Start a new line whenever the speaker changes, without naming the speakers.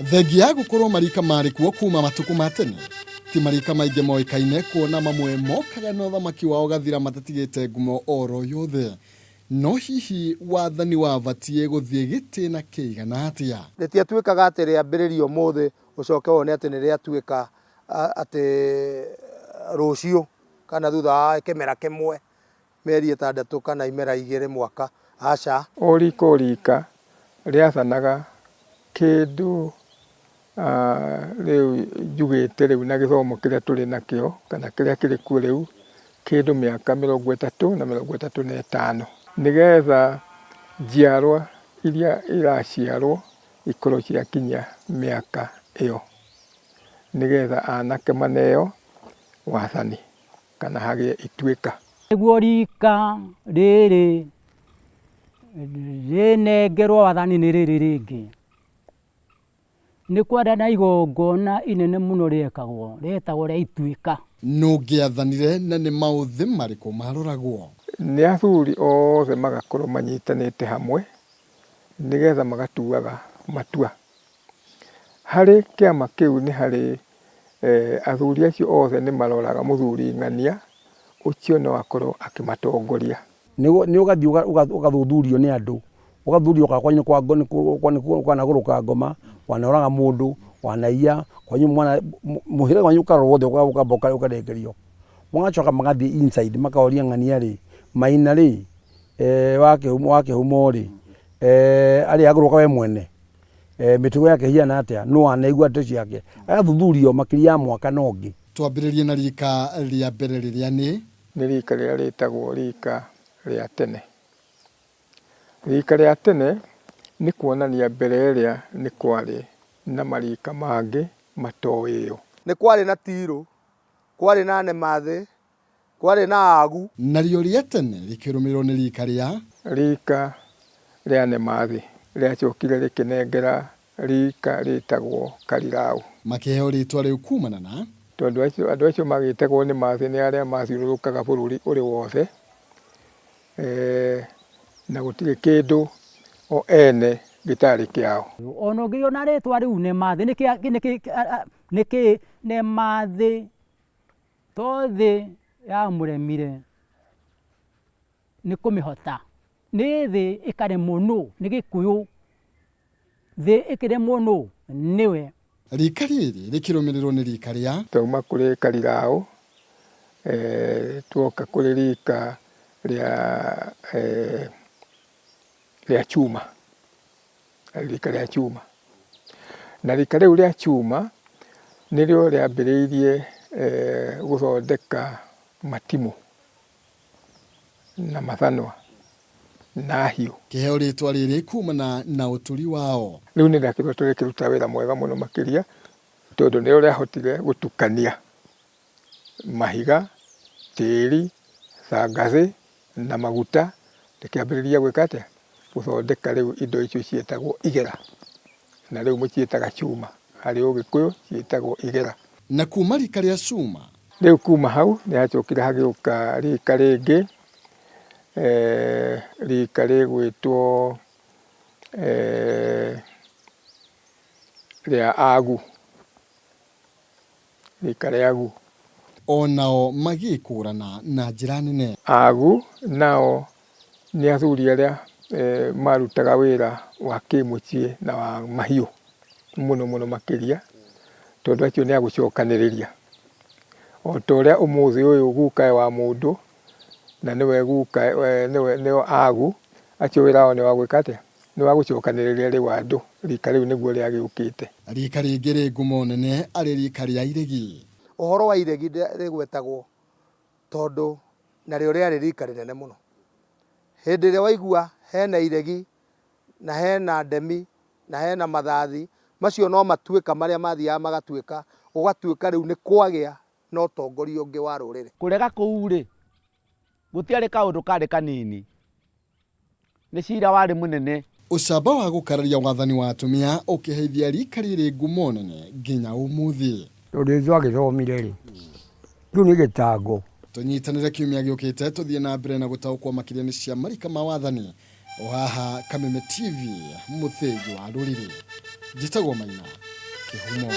Thengia ya gũkorwo marika marĩ kuo kuma matukũ ma tene, ti marika maingĩ moĩkaine kuona mamwe mokaga na ũthamaki wao ũgathira matatigĩte ngumo oro yothe. No hihi wathani wabatiĩ gũthiĩ gĩtĩna kĩigana atĩa?
Rĩtiatuĩkaga atĩ rĩambĩrĩrio ũmũthĩ ũcoke wone atĩ nĩ rĩatuĩka atĩ rũciũ kana thutha wa kĩmera kĩmwe, mĩeri ĩtandatũ kana imera igĩrĩ mwaka, aca.
O rika o rika rĩathanaga kĩndũ rĩu njugĩte rĩu na gĩthomo kĩrĩa tũrĩ nakĩo kana kĩrĩa kĩrĩ kuo rĩu, kĩndũ mĩaka 35 na 35, nĩgetha njiarwa iria iraciarwo ikorwo ciakinyia mĩaka ĩyo, nĩgetha anake maneo wathani kana hagĩe ituĩka.
Nĩguo rika rĩrĩ rĩnengerwo wathani nĩ rĩrĩ rĩngĩ, nĩ kwarĩ na igongona inene mũno rĩekagwo, rĩetagwo rĩa ituĩka.
Nũ ũngĩathanire na nĩ maũthĩ marĩkũ maroragwo?
Nĩ athuri othe magakorwo manyitanĩte hamwe nĩgetha magatuaga matua. Harĩ kĩama kĩu nĩ harĩ athuri acio othe nĩ maroraga mũthuri ng'ania, ũcio no akorwo akĩmatongoria.
Nĩ ũgathiĩ ũgathuthurio nĩ andũ, ũgathuthurio kana kwanyu nĩ kwanagũrũka ngoma, wanoraga mũndũ, wanaiya, kwanyu mũhĩrĩga wanyu ũkarorwo wothe ũkamba ũkarengerio. Magacoka magathiĩ inside makoria ng'ania rĩ, Maina rĩ, wa kĩhumo rĩ, arĩ agũrũka we mwene? Mĩtugo yake ĩhiana atĩa? Nũ wanaigua ndeto ciake? Agathuthurio makĩria ya mwaka na ũngĩ.
Twambĩrĩrie na rika rĩa mbere rĩrĩa nĩ.
Nĩ rika rĩrĩa rĩtagwo rika rĩa tene. Rika rĩa tene nĩ kuonania mbere ĩrĩa nĩ kwarĩ na marika mangĩ matoĩo.
Nĩ kwarĩ na Tirũ, kwarĩ na Nemathĩ, Kwarĩ na Aagu.
Narĩo rĩa tene rĩkĩrũmĩrĩrwo nĩ riika rĩa.
Riika rĩa Nemathi rĩacokire rĩkĩnengera riika rĩtagwo Karirau.
Makĩheo rĩĩtwa rĩu kuumana na.
Tondũ andũ acio magĩtagwo Nemathi nĩ arĩa maathiũrũrũkaga bũrũri ũrĩ wothe, na gũtirĩ kĩndũ o ene gĩtarĩ kĩao.
O na ũngĩona rĩtwa rĩu Nemathi, nĩkĩ Nemathi To thĩ yamũremire nĩ kũmĩhota, nĩ thĩ ĩkaremwo nũ? Nĩ Gĩkũyũ. Thĩ ĩkĩremwo nũ? Nĩwe.
Rika rĩrĩ rĩkĩrũmĩrĩrwo nĩ rika rĩa.
Twauma kũrĩ Kariraũ, tuoka kũrĩ rika rĩa rĩa Chuma. Rika rĩa Chuma. Na rika rĩu rĩa Chuma nĩrĩo rĩambĩrĩirie gũthondeka matimũ na mathanwa na hiũ.
Kĩheo rĩtwa rĩrĩ kumana na ũturi wao.
Rĩu nĩ rĩakĩrutwo rĩkĩruta wĩra mwega mũno makĩria tondũ nĩrĩo rĩahotire gũtukania mahiga, tĩri, thangathĩ na maguta, rĩkĩambĩrĩria gwĩka atĩa? Gũthondeka rĩu indo icio ciĩtagwo igera, na rĩu mũciĩtaga cuma, harĩ ũgĩkũyũ ciĩtagwo igera.
Na kuma rika rĩa cuma.
Rĩu kuma hau nĩ hacokire hagĩũka rika rĩngĩ, rika rĩgwĩtwo rĩa Agu. Rika rĩa Agu.
O nao magĩĩkũũrana na njĩra nene.
Agu nao nĩ athuri arĩa marutaga wĩra wa kĩmũciĩ na wa mahiũ mũno mũno makĩria, tondũ acio nĩ a gũcokanĩrĩria. O ta ũrĩa ũmũthĩ ũyũ gukae wa mũndũ na nĩwe guka nĩwe nĩo agu, acio wĩra wao nĩ wa gwĩka atĩa? Nĩ wa gũcokanĩrĩria rĩu andũ, rika rĩu nĩguo rĩagĩũkĩte.
Rika rĩngĩ rĩ ngumo nene arĩ rika rĩa iregi.
Ũhoro wa iregi rĩgwetagwo tondũ narĩo rĩarĩ rika rĩnene mũno. Hĩndĩ ĩrĩa waigua hena iregi na hena ndemi na hena mathathi, macio no matuĩka marĩa mathiaga magatuĩka, gũgatuĩka rĩu nĩ kwagĩa na ũtongoria ũngĩ wa rũrĩrĩ.
Kũrega kũu-rĩ, gũtiarĩ kaũndũ karĩ kanini. Nĩ cira warĩ mũnene.
Ũcamba wa gũkararia wathani wa atumia ũkĩheithia rika rĩrĩ ngumo nene nginya ũmũthĩ.
Tondũ ithuĩ twagĩthomire-rĩ, kĩu nĩ gĩtango.
Tũnyitanĩre kiumia gĩũkĩte tũthiĩ na mbere na gũtaũkwo makĩria nĩ cia marika ma wathani o haha Kameme TV, mũthĩgi wa rũrĩrĩ. Njĩtagwo Maina. Kĩhumo.